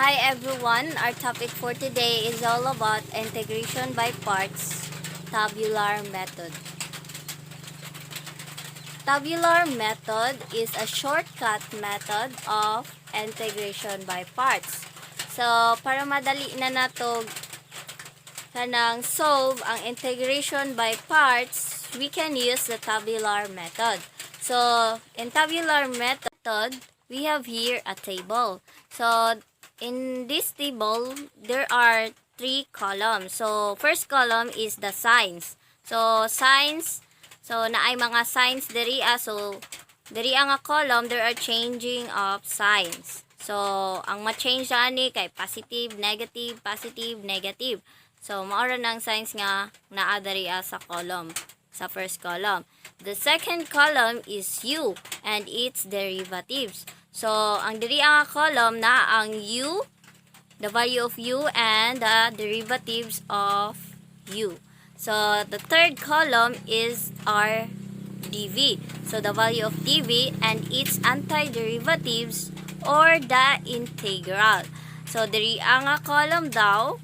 Hi everyone, our topic for today is all about integration by parts, tabular method. Tabular method is a shortcut method of integration by parts. So, para madali na nato kanang solve ang integration by parts, we can use the tabular method. So, in tabular method, we have here a table. So, in this table, there are three columns. So, first column is the signs. So, signs, so naay mga signs diri ah. So, diri ang nga column, there are changing of signs. So, ang ma-change ani kay positive, negative, positive, negative. So, mao ra nang signs nga naa diri ah sa column, sa first column. The second column is u and its derivatives. So, ang diri ang column na ang u, the value of u and the derivatives of u. So, the third column is our dv. So, the value of dv and its antiderivatives or the integral. So, diri ang nga column daw,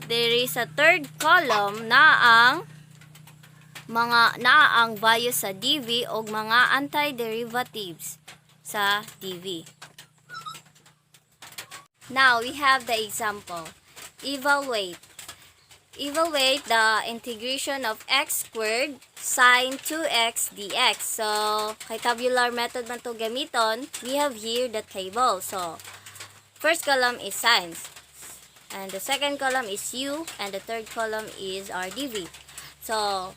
there is a third column na ang mga naa ang value sa dv og mga antiderivatives sa dv. Now, we have the example. Evaluate. Evaluate the integration of x squared sine 2x dx. So, kay tabular method man to gamiton, we have here the table. So, first column is signs. And the second column is u, and the third column is our dv. So,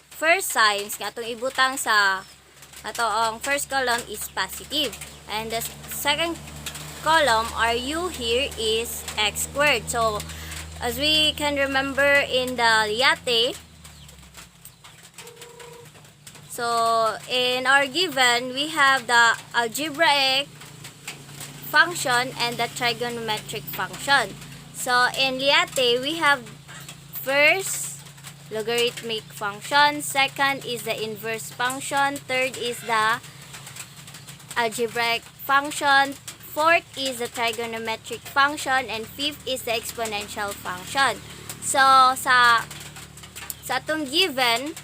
first signs nga atong ibutang sa ato ang first column is positive. And the second column, our u here is x squared. So, as we can remember in the LIATE, so in our given, we have the algebraic function and the trigonometric function. So, in LIATE, we have first logarithmic function, second is the inverse function, third is the algebraic function, fourth is the trigonometric function, and fifth is the exponential function. So, sa atong given,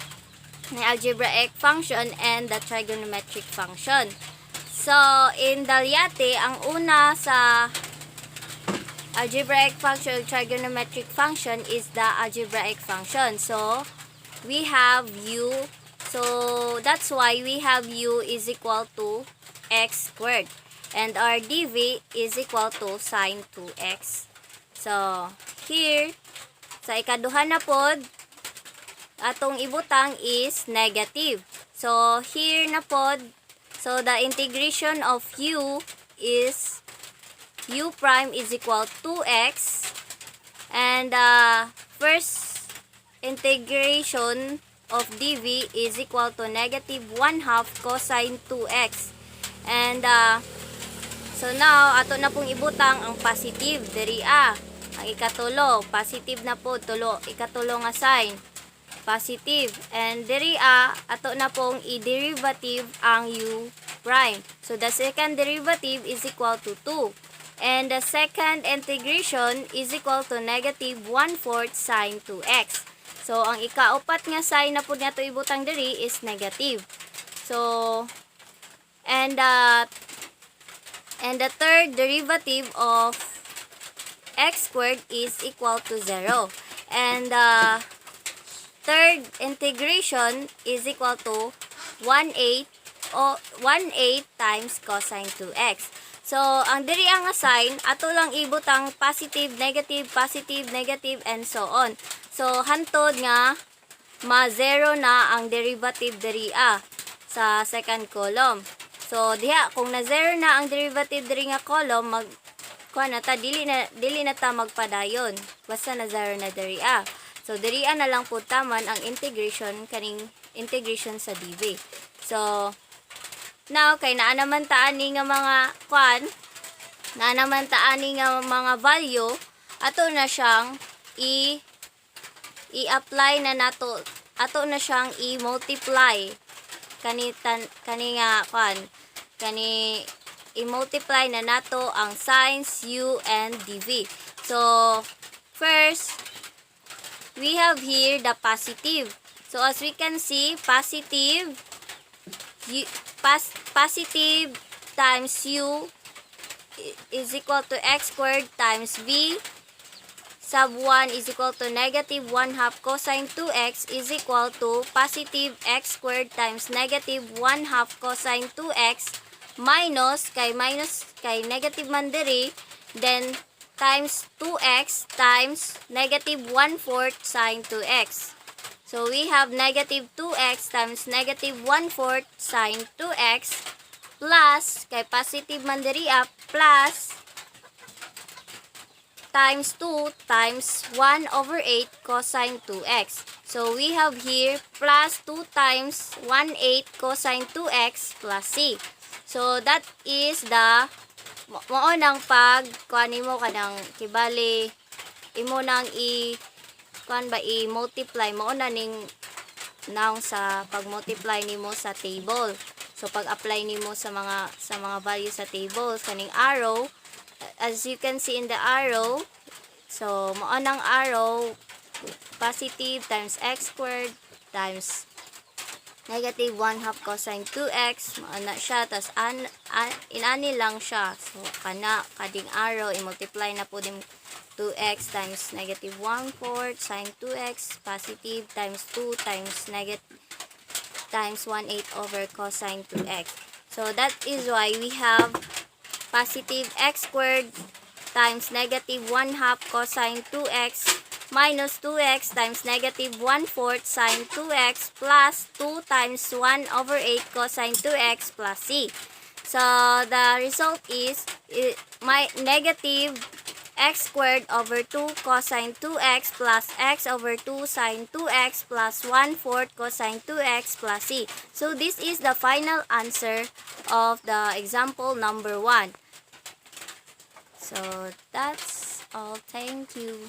may algebraic function and the trigonometric function. So, in the LIATE, ang una sa algebraic function, trigonometric function is the algebraic function. So, we have u. So, that's why we have u is equal to x squared. And our dv is equal to sine 2x. So, here, sa ikaduha na pod, atong ibutang is negative. So, here na pod, so the integration of u is u prime is equal to 2x, and the first integration of dv is equal to negative 1 half cosine 2x. And so now, ato na pong ibutang ang positive diri ah. Ang ikatulo, positive na po, tulo, ikatulo nga sign. Positive. And diri ah, ato na pong i-derivative ang u prime. So the second derivative is equal to 2. And the second integration is equal to negative 1/4 sine 2x. So, ang ikaupat nga sign na po nato ibutang diri is negative. So, and the third derivative of x squared is equal to 0. And the third integration is equal to 1/8 o 1/8 times cosine 2x. So, ang diri ang nga sign, ato lang ibutang positive, negative, positive, negative, and so on. So, hantod nga ma-zero na ang derivative diri ah, sa second column. So, diha kung na zero na ang derivative diri nga column, mag kuha na ta, dili na ta magpadayon. Basta na zero na diri ah. So, diri na lang po taman ang integration kaning integration sa dv. So, now kay naa naman ta ani nga mga kwan, naa naman ta ani nga mga value, ato na siyang i-apply na nato, ato na siyang i-multiply kani tan, kani nga kwan, kani I-multiply na nato ang signs, u and dv. So, first, we have here the positive. So, as we can see, positive, u, positive times u is equal to x squared times v sub 1 is equal to negative 1 half cosine 2x is equal to positive x squared times negative 1 half cosine 2x minus, kay minus, kay negative man diri, then times 2x times negative 1 fourth sine 2x. So we have negative 2x times negative 1 fourth sine 2x plus, kay positive man diri ah, plus times 2 times 1 over 8 cosine 2x. So we have here plus 2 times 1 8 cosine 2x plus c. So that is the mao nang pag kuan nimo kanang kibali imo nang i kuan ba, i-multiply, mao na ning naong sa pag-multiply nimo sa table. So pag-apply nimo sa mga value sa table kaning arrow, as you can see in the arrow. So mao nang arrow, positive times x squared times negative 1 half cosine 2x, mao na siya, tas inani lang siya. So kana kading arrow, i-multiply na pod din 2x times negative 1 fourth sine 2x, positive times 2 times negative times 1 8 over cosine 2x. So that is why we have positive x squared times negative 1 half cosine 2x minus 2x times negative 1 fourth sine 2x plus 2 times 1 over 8 cosine 2x plus c. So, the result is my negative x squared over 2 cosine 2x plus x over 2 sine 2x plus 1 fourth cosine 2x plus c. So, this is the final answer of the example number 1. So, that's all. Thank you.